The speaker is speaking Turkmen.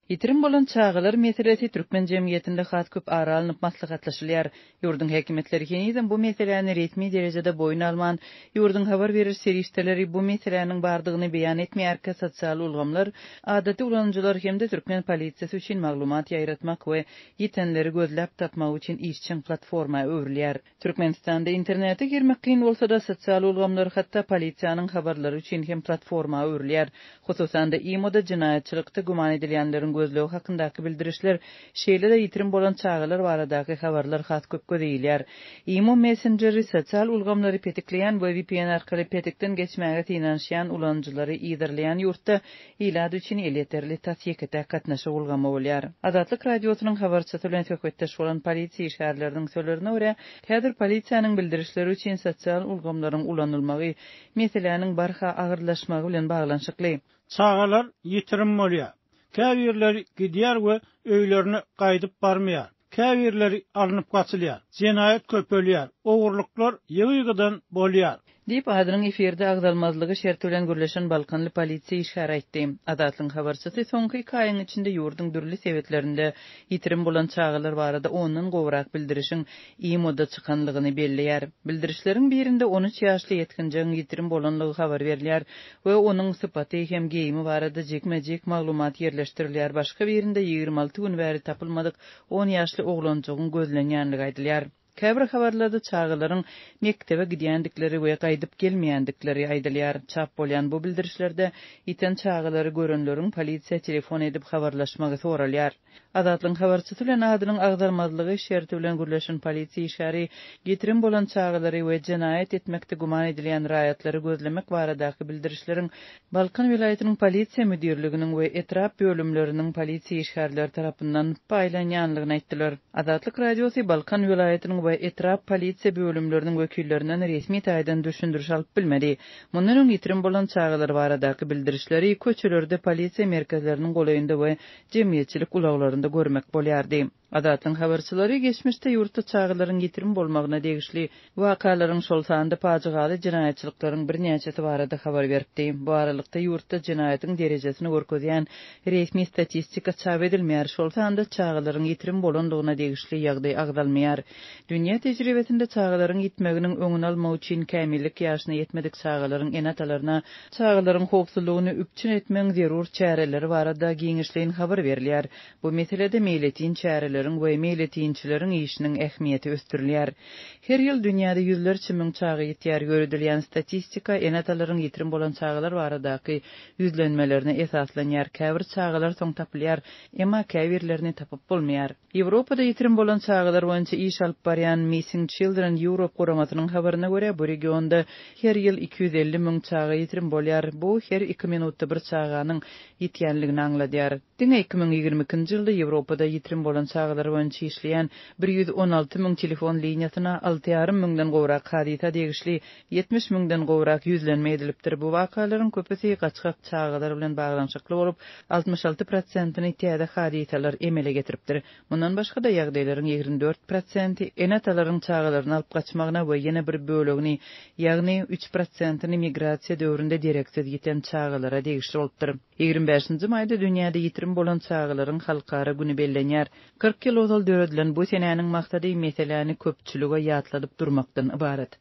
Ýitirim bolan çagalar meselesi türkmen jemgyýetinde has köp ara alnyp maslahatlaşylýar. Ýurduň häkimiýetleri henizem bu meseläni resmi derejede boýun alman, ýurduň habar beriş serişdeleri bu meseläniň bardygyny beýan etmeýärkä sosial ulgamlar adaty ulanyjylar hem-de türkmen polisiýasy üçin maglumat ýaýratmak we ýitenleri gözläp tapmak üçin işjeň platforma öwrülýär. Türkmenistanda internete girmek kyn bolsa-da, sosial ulgamlar hatda polisiýanyň habarlary üçin hem platforma öwrülýär. Hususan-da, IMO-da jenaýatçylykda güman edilýänleriň gözlegi hakyndaky bildirişler, şeýle-de ýitirim bolan çagalar baradaky habarlar has köp göze ilýär. IMO messenjeri sosial ulgamlary petikleýän we VPN arkaly petikden geçmäge synanyşýan ulanyjylary yzarlaýan ýurtda ilat üçin elýeterli tas ýeke-täk gatnaşyk ulgamy bolýar. Azatlyk Radiosynyň habarçysy bilen söhbetdeş bolan polisiýa işgärleriniň sözlerine görä, häzir polisiýanyň bildirişleri üçin sosial ulgamlaryň ulanylmagy meseläniň barha agyrlaşmagy bilen baglanyşykly. Çagalar ýitirim bolýar. Käbirleri gidýär we öýlerine gaýdyp barmaýar. Käbirleri alnyp gaçylýar. Jenaýat köpelýär. Ogurlyklar ýygy-ýygydan bolýar. Diýip, adynyň efirde agzalmazlygy şerti bilen gürleşen balkanly polisiýa işgäri aýtdy. Azatlygyň habarçysy soňky iki aýyň içinde ýurduň dürli sebitlerinde ýitirim bolan çagalar barada ondan gowrak bildirişiň IMO-da çykanlygyny belleýär. Bildirişleriň birinde 13 ýaşly ýetginjegiň ýitirim bolanlygy habar berilýär we onuň sypaty hem geýimi barada jikme-jik maglumat ýerleşdirilýär, başga birinde 26 gün bäri tapylmadyk on ýaşly oglanjygyň gözlenýänligi aýdylýar. Käbir habarlarda çagalaryň mekdebe gidýändikleri we gaýdyp gelmeýändikleri aýdylýar. Çap bolýan bu bildirişlerde ýiten çagalary görenleriň polisiýa telefon edip habarlaşmagy soralýar. Azatlygyň habarçysy bilen adynyň agzalmazlygy şerti bilen gürleşen polisiýa işgäri ýitirim bolan çagalary we jenaýat etmekde güman edilýän raýatlary gözlemek baradaky bildirişleriň Balkan welaýatynyň polisiýa müdirliginiň we etrap bölümleriniň polisiýa işgärleri tarapyndan paýlanýanlygyny aýtdylar. Azatlyk Radiosy Balkan welaýatynyň we etrap polisiýa bölümleriniň wekillerinden resmi taýdan düşündiriş alyp bilmedi. Mundan öň ýitirim bolan çagalar baradaky bildirişleri köçelerde, polisiýa merkezleriniň golaýynda we jemgyýetçilik ulaglarynda görmek bolýardy. Azatlygyň habarçylary geçmişde ýurtda çagalaryň ýitirim bolmagyna degişli wakalaryň, şol sanda pajygaly jenaýatçylyklaryň birnäçesi barada habar beripdi. Bu aralykda, ýurtda jenaýatyň derejesini görkezýän resmi statistika çap edilmeýär, şol sanda çagalaryň ýitirim bolandygyna degişli ýagdaý agzalmaýar. Dünýä tejribesinde çagalaryň ýitmeginiň öňüni almak üçin kämillik ýaşyna ýetmedik çagalaryň ene-atalaryna çagalaryň howpsuzlygyny üpjün etmegiň zerur çäreleri barada giňişleýin habar berilýär. Bu meselede meýletin çäreleriň we meýletinçileriň işiniň ähmiýeti ösdürilýär. Her ýyl dünýäde ýüzlerçe müň çaga ýitýär. Ýöredilýän statistika ene-atalaryň ýitirim bolan çagalar baradaky ýüzlenmelerine esaslanýar. Käbir çagalar soň tapylýar, emma käbirlerini tapyp bolmaýar. Ýewropada ýitirim bolan çagalar boýunça iş alyp barýan Missing Children Europe guramasynyň habaryna görä, bu regionda her ýyl 250 müň çaga ýitirim bolýar. Bu her iki minutda bir çaganyň ýitýänligini aňladýar. Diňe 2022-nji ýylda Ýewropada ýitirim bolan çagalar boýunça işleýän 116 müň telefon liniýasyna alty ýarym müňden gowrak hadysa degişli 70 müňden gowrak ýüzlenme edilipdir. Bu wakalaryň köpüsi gaçgak çagalar bilen baglanyşykly bolup, 66 prosentini täze hadysalar emele getiripdir. Mundan başga-da, ýagdaýlaryň 24 prosenti ene-atalaryň çagalaryny alyp gaçmagyna we ýene bir bölegini, ýagny üç prosentini migrasiýa döwründe dereksiz ýiten çagalara degişli bolupdyr. 25-nji maýda dünýäde ýitirim bolan çagalaryň halkara güni bellenýär. 40 ýyl ozal döredilen bu senäniň maksady meseläni köpçülige ýatladyp durmakdan ybarat.